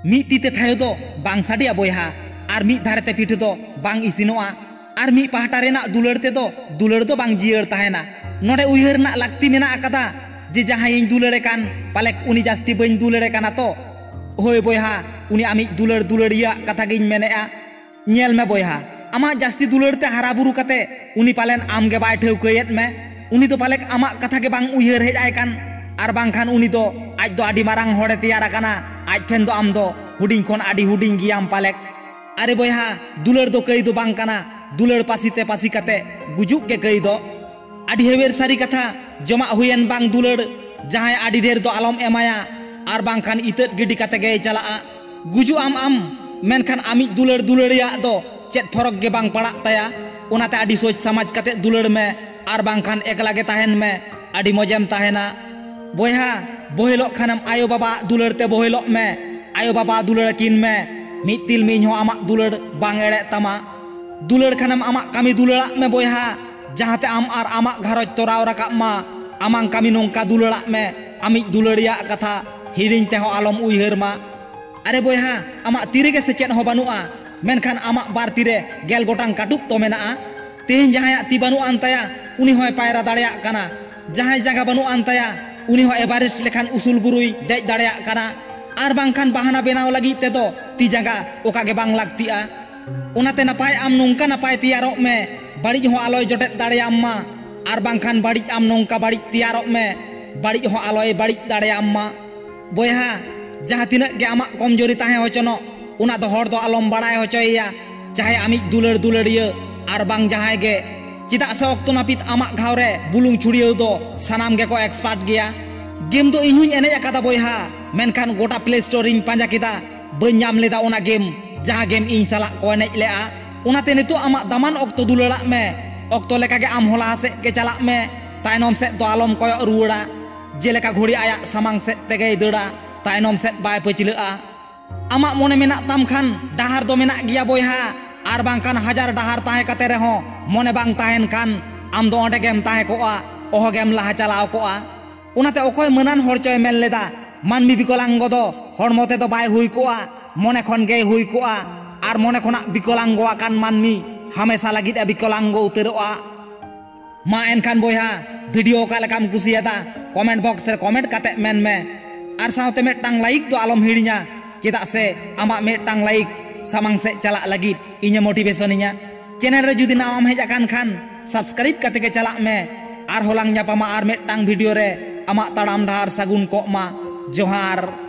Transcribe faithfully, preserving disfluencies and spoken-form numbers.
ᱢᱤᱫ ᱛᱤ ᱛᱮ ᱛᱷᱟᱭᱚ ᱫᱚ ᱵᱟᱝ ᱥᱟᱰᱮᱭᱟ ᱵᱚᱭᱦᱟ, ᱟᱨ ᱢᱤᱫ ᱫᱷᱟᱨᱮ ᱛᱮ ᱯᱤᱴᱷᱟᱹ ᱫᱚ ᱵᱟᱝ ᱤᱥᱤᱱᱚᱜᱼᱟ, ᱟᱨ ᱢᱤᱫ ᱯᱟᱦᱴᱟ ᱨᱮᱱᱟᱜ ᱫᱩᱞᱟᱹᱲ ᱛᱮᱫᱚ ᱫᱩᱞᱟᱹᱲ ᱫᱚ ᱵᱟᱝ ᱡᱤᱭᱟᱹᱲ ᱛᱟᱦᱮᱱᱟ᱾ ᱱᱚᱰᱮ ᱩᱭᱦᱟᱹᱨ ᱨᱮᱱᱟᱜ ᱞᱟᱹᱠᱛᱤ ᱢᱮᱱᱟᱜ ᱟᱠᱟᱫᱟ ᱡᱮ ᱡᱟᱦᱟᱸᱭᱤᱧ ᱫᱩᱞᱟᱹᱲᱮ ᱠᱟᱱ, ᱯᱟᱞᱮᱠ ᱩᱱᱤ ᱡᱟᱹᱥᱛᱤ ᱵᱟᱹᱧ ᱫᱩᱞᱟᱹᱲᱮ ᱠᱟᱱᱟ ᱛᱚ? ᱦᱳᱭ ᱵᱚᱭᱦᱟ, ᱩᱱᱤ ᱟᱢᱤᱡ ᱫᱩᱞᱟᱹᱲ ᱫᱩᱞᱟᱹᱲᱤᱭᱟᱹᱣᱟᱜ ᱠᱟᱛᱷᱟ ᱜᱤᱧ ᱢᱮᱱᱮᱫᱼᱟ᱾ ᱧᱮᱞ ᱢᱮ ᱵᱚᱭᱦᱟ, ᱟᱢᱟᱜ ᱡᱟᱹᱥᱛᱤ ᱫᱩᱞᱟᱹᱲ ᱛᱮ ᱦᱟᱨᱟ ᱵᱩᱨᱩ ᱠᱟᱛᱮ ᱩᱱᱤ ᱯᱟᱞᱮᱱ ᱟᱢ ᱜᱮ ᱵᱟᱭ ᱴᱷᱟᱹᱣᱠᱟᱹᱭᱮᱫ ᱢᱮ᱾ ᱩᱱᱤ ᱫᱚ ᱯᱟᱞᱮᱠ ᱟᱢᱟᱜ ᱠᱟᱛᱷᱟ ᱜᱮ ᱵᱟᱝ ᱩᱭᱦᱟᱹᱨ ᱦᱮᱡ ᱟᱭ ᱠᱟᱱ, ᱟᱨ ᱵᱟᱝᱠᱷᱟᱱ ᱩᱱᱤ ᱫᱚ ᱟᱡ ᱫᱚ ᱟᱹᱰᱤ ᱢᱟᱨᱟᱝ ᱦᱚᱲᱮ ᱛᱮᱭᱟᱨ ᱟᱠᱟᱱᱟ, ᱟᱡ ᱴᱷᱮᱱ ᱫᱚ ᱟᱢ ᱫᱚ ᱦᱩᱰᱤᱧ ᱠᱷᱚᱱ ᱟᱹᱰᱤ ᱦᱩᱰᱤᱧ ᱜᱮᱭᱟᱢ ᱯᱟᱞᱮᱠ᱾ ᱟᱨᱮ ᱵᱚᱭᱦᱟ, ᱫᱩᱞᱟᱹᱲ ᱫᱚ ᱠᱟᱹᱭ ᱫᱚ ᱵᱟᱝ ᱠᱟᱱᱟ, ᱫᱩᱞᱟᱹᱲ ᱯᱟᱹᱥᱤ ᱛᱮ ᱯᱟᱹᱥᱤ ᱠᱟᱛᱮ ᱜᱩᱡᱩᱜ ᱜᱮ ᱠᱟᱹᱭ ᱫᱚ᱾ ᱟᱹᱰᱤ ᱦᱮᱣᱮᱨ ᱥᱟᱹᱨᱤ ᱠᱟᱛᱷᱟ, ᱡᱚᱢᱟᱜ ᱦᱩᱭᱮᱱ ᱵᱟᱝ ᱫᱩᱞᱟᱹᱲ, ᱡᱟᱦᱟᱸᱭ ᱟᱹᱰᱤ ᱰᱷᱮᱨ ᱫᱚ ᱟᱞᱚᱢ ᱮᱢᱟᱭᱟ, ᱟᱨ ᱵᱟᱝᱠᱷᱟᱱ ᱤᱛᱟᱹᱫ ᱜᱤᱰᱤ ᱠᱟᱛᱮ ᱜᱮᱭ ᱪᱟᱞᱟᱜᱼᱟ᱾ ᱜᱩᱡᱩᱜ ᱟᱢ ᱟᱢ, ᱢᱮᱱᱠᱷᱟᱱ ᱟᱢᱤᱡ ᱫᱩᱞᱟᱹᱲ ᱫᱩᱞᱟᱹᱲᱤᱭᱟᱜ ᱫᱚ ᱪᱮᱫ ᱯᱷᱚᱨᱚᱠ ᱜᱮ ᱵᱟᱝ ᱯᱟᱲᱟᱜ ᱛᱟᱭᱟ᱾ ᱚᱱᱟᱛᱮ ᱟᱹᱰᱤ ᱥᱚᱪ ᱥᱟᱢᱟᱡᱽ ᱠᱟᱛᱮ ᱫᱩᱞᱟᱹᱲ ᱢᱮ, ᱟᱨ ᱵᱟᱝᱠᱷᱟᱱ ᱮᱠᱞᱟ ᱜᱮ ᱛᱟᱦᱮᱱ ᱢᱮ, ᱟᱹᱰᱤ ᱢᱚᱡᱮᱢ ᱛᱟᱦᱮᱱᱟ᱾ ᱵᱚᱭᱦᱟ, ᱵᱚᱦᱮᱞᱚᱜ ᱠᱷᱟᱱᱮᱢ ᱟᱭᱳ ᱵᱟᱵᱟᱣᱟᱜ ᱫᱩᱞᱟᱹᱲ ᱛᱮ ᱵᱚᱦᱮᱞᱚᱜ ᱢᱮ᱾ ᱟᱭᱳ ᱵᱟᱵᱟ ᱫᱩᱞᱟᱹᱲ ᱟᱹᱠᱤᱱ ᱢᱮ, ᱢᱤᱫ ᱛᱤᱞᱢᱤᱧ ᱦᱚᱸ ᱟᱢᱟᱜ ᱫᱩᱞᱟᱹᱲ ᱵᱟᱝ ᱮᱲᱮᱜ ᱛᱟᱢᱟ᱾ ᱫᱩᱞᱟᱹᱲ ᱠᱷᱟᱱᱮᱢ ᱟᱢᱟᱜ ᱠᱟᱹᱢᱤ ᱫᱩᱞᱟᱹᱲᱟᱜ ᱢᱮ ᱵᱚᱭᱦᱟ, ᱡᱟᱦᱟᱸᱛᱮ ᱟᱢ ᱟᱨ ᱟᱢᱟᱜ ᱜᱷᱟᱨᱚᱸᱡᱽ ᱛᱚᱨᱟᱣ ᱨᱟᱠᱟᱵ ᱢᱟ, ᱟᱢᱟᱝ ᱠᱟᱹᱢᱤ ᱱᱚᱝᱠᱟ ᱫᱩᱞᱟᱹᱲᱟᱜ ᱢᱮ, ᱟᱢᱤᱡ ᱫᱩᱞᱟᱹᱲᱤᱭᱟᱜ ᱠᱟᱛᱷᱟ ᱦᱤᱲᱤᱧ ᱛᱮᱦᱚᱸ ᱟᱞᱚᱢ ᱩᱭᱦᱟᱹᱨ ᱢᱟ᱾ ᱟᱨᱮ ᱵᱚᱭᱦᱟ, ᱟᱢᱟᱜ ᱛᱤ ᱨᱮᱜᱮ ᱥᱮ ᱪᱮᱫ ᱦᱚᱸ ᱵᱟᱹᱱᱩᱜᱼᱟ, ᱢᱮᱱᱠᱷᱟᱱ ᱟᱢᱟᱜ ᱵᱟᱨ ᱛᱤ ᱨᱮ ᱜᱮᱞ ᱜᱚᱴᱟᱝ ᱠᱟᱹᱴᱩᱵ ᱛᱚ ᱢᱮᱱᱟᱜᱼᱟ᱾ ᱛᱮᱦᱮᱧ ᱡᱟᱦᱟᱸᱭᱟᱜ ᱛᱤ ᱵᱟᱹᱱᱩᱜ ᱟᱱ ᱛᱟᱭᱟ, ᱩᱱᱤ ᱦᱚᱸᱭ ᱯᱟᱭᱨᱟ ᱫᱟᱲᱮᱭᱟᱜ ᱠᱟᱱᱟ᱾ ᱡᱟᱦᱟᱸᱭ ᱡᱟᱸᱜᱟ ᱵᱟᱹᱱᱩᱜ ᱟᱱ ᱛᱟᱭᱟ, ᱩᱱᱤ ᱦᱚᱸ ᱮᱵᱷᱟᱨᱮᱥᱴ ᱞᱮᱠᱟᱱ ᱩᱥᱩᱞ ᱵᱩᱨᱩᱭ ᱫᱮᱡ ᱫᱟᱲᱮᱭᱟᱜ ᱠᱟᱱᱟ᱾ ᱟᱨ ᱵᱟᱝᱠᱷᱟᱱ ᱵᱟᱦᱟᱱᱟ ᱵᱮᱱᱟᱣ ᱞᱟᱹᱜᱤᱫ ᱛᱮᱫᱚ ᱛᱤ ᱡᱟᱸᱜᱟ ᱚᱠᱟ ᱜᱮ ᱵᱟᱝ ᱞᱟᱹᱠᱛᱤᱜᱼᱟ᱾ ᱚᱱᱟᱛᱮ ᱱᱟᱯᱟᱭ ᱟᱢ ᱱᱚᱝᱠᱟ ᱱᱟᱯᱟᱭ ᱛᱮᱭᱟᱨᱚᱜ ᱢᱮ, ᱵᱟᱹᱲᱤᱡ ᱦᱚᱸ ᱟᱞᱚᱭ ᱡᱚᱴᱮᱫ ᱫᱟᱲᱮᱭᱟᱢ ᱢᱟ᱾ ᱟᱨ ᱵᱟᱝᱠᱷᱟᱱ ᱵᱟᱹᱲᱤᱡ ᱟᱢ ᱱᱚᱝᱠᱟ ᱵᱟᱹᱲᱤᱡ ᱛᱮᱭᱟᱨᱚᱜ ᱢᱮ, ᱵᱟᱹᱲᱤᱡ ᱦᱚᱸ ᱟᱞᱚᱭ ᱵᱟᱹᱲᱤᱡ ᱫᱟᱲᱮᱭᱟᱢ ᱢᱟ᱾ ᱵᱚᱭᱦᱟ, ᱡᱟᱦᱟᱸ ᱛᱤᱱᱟᱹᱜ ᱜᱮ ᱟᱢᱟᱜ ᱠᱚᱢᱡᱳᱨᱤ ᱛᱟᱦᱮᱸ ᱦᱚᱪᱚᱱᱚᱜ, ᱚᱱᱟ ᱫᱚ ᱦᱚᱲ ᱫᱚ ᱟᱞᱚᱢ ᱵᱟᱲᱟᱭ ᱦᱚᱪᱚᱭᱮᱭᱟ᱾ ᱪᱟᱦᱮ ᱟᱢᱤᱡ ᱫᱩᱞᱟᱹᱲ ᱫᱩᱞᱟᱹᱲᱤᱭᱟᱹ ᱟᱨ ᱵᱟᱝ ᱡᱟᱦᱟᱸᱭ ᱜᱮ, ᱪᱮᱫᱟᱜ ᱥᱮ ᱚᱠᱛᱚ ᱱᱟᱹᱯᱤᱛ ᱟᱢᱟᱜ ᱜᱷᱟᱣ ᱨᱮ ᱵᱩᱞᱩᱝ ᱪᱷᱩᱲᱭᱟᱹᱣ ᱫᱚ ᱥᱟᱱᱟᱢ ᱜᱮᱠᱚ ᱮᱠᱥᱯᱟᱨᱴ ᱜᱮᱭᱟ᱾ ᱜᱮᱢ ᱫᱚ ᱤᱧ ᱦᱚᱸᱧ ᱮᱱᱮᱡ ᱟᱠᱟᱫᱟ ᱵᱚᱭᱦᱟ, ᱢᱮᱱᱠᱷᱟᱱ ᱜᱚᱴᱟ ᱯᱞᱮ ᱥᱴᱳᱨ ᱨᱤᱧ ᱯᱟᱸᱡᱟ ᱠᱮᱫᱟ, ᱵᱟᱹᱧ ᱧᱟᱢ ᱞᱮᱫᱟ ᱚᱱᱟ ᱜᱮᱢ, ᱡᱟᱦᱟᱸ ᱜᱮᱢ ᱤᱧ ᱥᱟᱞᱟᱜ ᱠᱚ ᱮᱱᱮᱡ ᱞᱮᱜᱼᱟ᱾ ᱚᱱᱟᱛᱮ ᱱᱤᱛᱚᱜ ᱟᱢᱟᱜ ᱫᱟᱢᱟᱱ ᱚᱠᱛᱚ ᱫᱩᱞᱟᱹᱲᱟᱜ ᱢᱮ᱾ ᱚᱠᱛᱚ ᱞᱮᱠᱟᱜᱮ ᱟᱢ ᱦᱚᱸ ᱞᱟᱦᱟ ᱥᱮᱫ ᱜᱮ ᱪᱟᱞᱟᱜ ᱢᱮ, ᱛᱟᱭᱱᱚᱢ ᱥᱮᱫ ᱫᱚ ᱟᱞᱚᱢ ᱠᱚᱭᱚᱜ ᱨᱩᱣᱟᱹᱲᱟ᱾ ᱡᱮᱞᱮᱠᱟ ᱜᱷᱩᱲᱤ ᱟᱭᱟᱜ ᱥᱟᱢᱟᱝ ᱥᱮᱫ ᱛᱮᱜᱮᱭ ᱫᱟᱹᱲᱟ, ᱛᱟᱭᱱᱚᱢ ᱥᱮᱫ ᱵᱟᱭ ᱯᱟᱹᱪᱷᱞᱟᱹᱜᱼᱟ᱾ ᱟᱢᱟᱜ ᱢᱚᱱᱮ ᱢᱮᱱᱟᱜ ᱛᱟᱢ ᱠᱷᱟᱱ ᱰᱟᱦᱟᱨ ᱫᱚ ᱢᱮᱱᱟᱜ ᱜᱮᱭᱟ ᱵᱚᱭᱦᱟ, ᱟᱨ ᱵᱟᱝᱠᱷᱟᱱ ᱦᱟᱡᱟᱨ ᱰᱟᱦᱟᱨ ᱛᱟᱦᱮᱸ ᱠᱟᱛᱮ ᱨᱮᱦᱚᱸ ᱢᱚᱱᱮ ᱵᱟᱝ ᱛᱟᱦᱮᱱ ᱠᱷᱟᱱ ᱟᱢ ᱫᱚ ᱚᱸᱰᱮ ᱜᱮᱢ ᱛᱟᱦᱮᱸ ᱠᱚᱜᱼᱟ, ᱚᱦᱚᱜᱮᱢ ᱞᱟᱦᱟ ᱪᱟᱞᱟᱣ ᱠᱚᱜᱼᱟ᱾ ᱚᱱᱟᱛᱮ ᱚᱠᱚᱭ ᱢᱟᱹᱱᱟᱱ ᱦᱚᱲ ᱪᱚᱭ ᱢᱮᱱ ᱞᱮᱫᱟ, ᱢᱟᱹᱱᱢᱤ ᱵᱤᱠᱚᱞᱟᱝᱜᱚ ᱫᱚ ᱦᱚᱲᱢᱚ ᱛᱮᱫᱚ ᱵᱟᱭ ᱦᱩᱭ ᱠᱚᱜᱼᱟ, ᱢᱚᱱᱮ ᱠᱷᱚᱱ ᱜᱮᱭ ᱦᱩᱭ ᱠᱚᱜᱼᱟ᱾ ᱟᱨ ᱢᱚᱱᱮ ᱠᱷᱚᱱᱟᱜ ᱵᱤᱠᱚᱞᱟᱝᱜᱚ ᱟᱠᱟᱱ ᱢᱟᱹᱱᱢᱤ ᱦᱟᱢᱮᱥᱟ ᱞᱟᱹᱜᱤᱫ ᱮ ᱵᱤᱠᱚᱞᱟᱝᱜᱚ ᱩᱛᱟᱹᱨᱚᱜᱼᱟ᱾ ᱢᱟ ᱮᱱᱠᱷᱟᱱ ᱵᱚᱭᱦᱟ, ᱵᱷᱤᱰᱤᱭᱳ ᱚᱠᱟ ᱞᱮᱠᱟᱢ ᱠᱩᱥᱤᱭᱟᱫᱟ, ᱠᱚᱢᱮᱱᱴ ᱵᱚᱠᱥ ᱨᱮ ᱠᱚᱢᱮᱱᱴ ᱠᱟᱛᱮ ᱢᱮᱱ ᱢᱮ᱾ ᱟᱨ ᱥᱟᱶᱛᱮ ᱢᱤᱫᱴᱟᱝ ᱞᱟᱭᱤᱠ ᱫᱚ ᱟᱞᱚᱢ ᱦᱤᱲᱤᱧᱟ, ᱪᱮᱫᱟᱜ ᱥᱮ ᱟᱢᱟᱜ ᱢᱤᱫᱴᱟᱝ ᱞᱟᱭᱤᱠ ᱥᱟᱢᱟᱝ ᱥᱮᱫ ᱪᱟᱞᱟᱜ ᱞᱟᱹᱜᱤᱫ ᱤᱧᱮ ᱢᱳᱴᱤᱵᱷᱮᱥᱚᱱᱤᱧᱟ᱾ ᱪᱮᱱᱮᱞ ᱨᱮ ᱡᱩᱫᱤ ᱱᱟᱣᱟᱢ ᱦᱮᱡ ᱟᱠᱟᱱ ᱠᱷᱟᱱ ᱥᱟᱵᱥᱠᱨᱟᱭᱤᱵ ᱠᱟᱛᱮ ᱜᱮ ᱪᱟᱞᱟᱜ ᱢᱮ᱾ ᱟᱨᱦᱚᱸ ᱞᱟᱝ ᱧᱟᱯᱟᱢᱟ ᱟᱨ ᱢᱤᱫᱴᱟᱝ ᱵᱷᱤᱰᱤᱭᱳ ᱨᱮ᱾ ᱟᱢᱟᱜ ᱛᱟᱲᱟᱢ ᱰᱟᱦᱟᱨ ᱥᱟᱹᱜᱩᱱ ᱠᱚᱜ ᱢᱟ᱾ ᱡᱚᱦᱟᱨ᱾